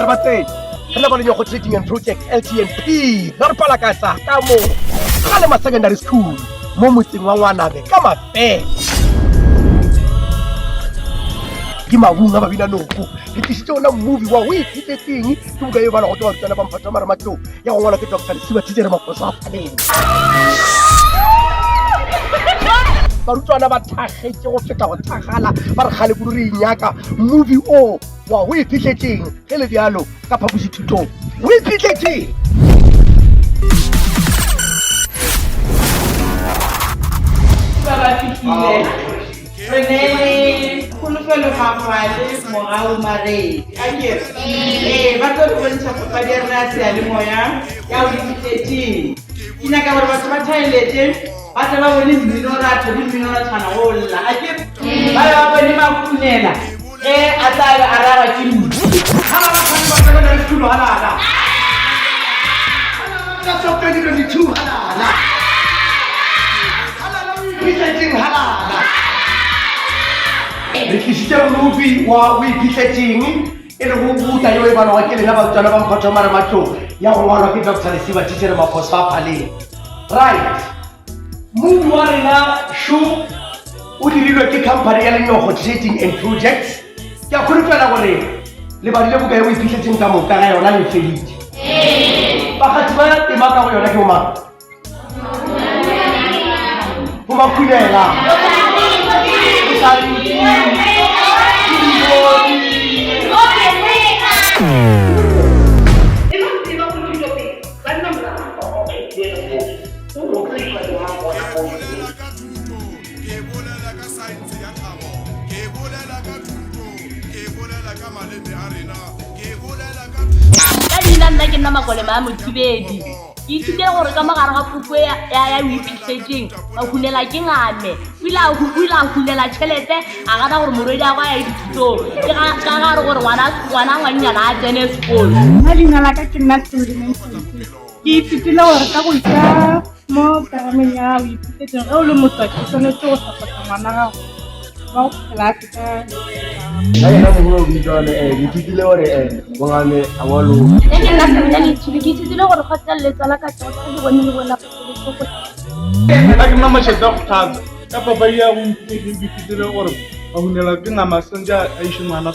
ba tsene re le ba Lenyogo Trading and Projects LTNP ra re palakatsa ka mo ga lema secondary school mo motseng wa ngwanabe ka mafela ke mabung a babina noko re tlisitse ona movie wa o iphitletseng ke buka e balwa go ke barutwana ba mphato wa marematlou ya go ngwalwa ke dr lesiba tichere makoso a phaleng barutwana ba thakgetše go feta go thakgala ba re kgale kudu re inyaka movie o wa o iphitletseng ge le bjalo ka phapošithutong o iphitletseng ba ba fihlile re ne le kholofelo mafale mogau maredi akere ee ba tlo re bontšha papadi ya rena ya seyalemoya ya o iphitletseng ke nyaka gore batho ba thaeletse ba tle ba bone mminoratho le mminoratshwana o lla akere ba be ba bone makunela ge a tla be a ragwa ke mmu Halala kgane ba secondary school halala. Halala ka tswa 2022 halala. Halala o iphihletseng halala. Re tlisitše movie wa o iphihletseng e lego buka yeo e balwago ke lena barutwana ba mphato wa marematlou ya go ngwalwa ke Dr. Lesiba Tichere Maphoso a Phaleng. Right. Movie wa rena šo o dirilwe ke company ya Lenyogo Trading and Projects. Ke a kholofela gore le badile buka ye o iphihletseng ka moka ga yona le feditše. Bakgathi ba tema ka go yona ke bomang? Bomakhunela. Bosaliki. Ka leina nna ke nna Makolema a Mothibedi. Ke ithutile gore ka mogare ga puku ya ya o iphihletseng mahunela ke ngame. O ile a o ile a hulela tšhelete a gana gore morwedi a gwa ya dithutong. Ke ga ka ga re gore ngwana ngwana ngwannyana a tsene sekolo. Nna leina la ka ke nna Thuli Montsi. Ke ithutile gore ka go itsa mo terameng ya o ithutetseng ge o le motswadi o tshwanetse go support-a ngwana gago ba go phela a feta Nna ke nna mogolo o bitswane um ke ithutile gore um bongame a wa loka. Nna ke nna Sabina Letsholo ke ithutile gore kgotlelelo e tswala katlego ka ge ke bone le bona bohloko. Nna ke nna Masheta Kgothatso ka papadi ya gompieno ke ithutile gore mahunela ke nama sentse a iše ngwana.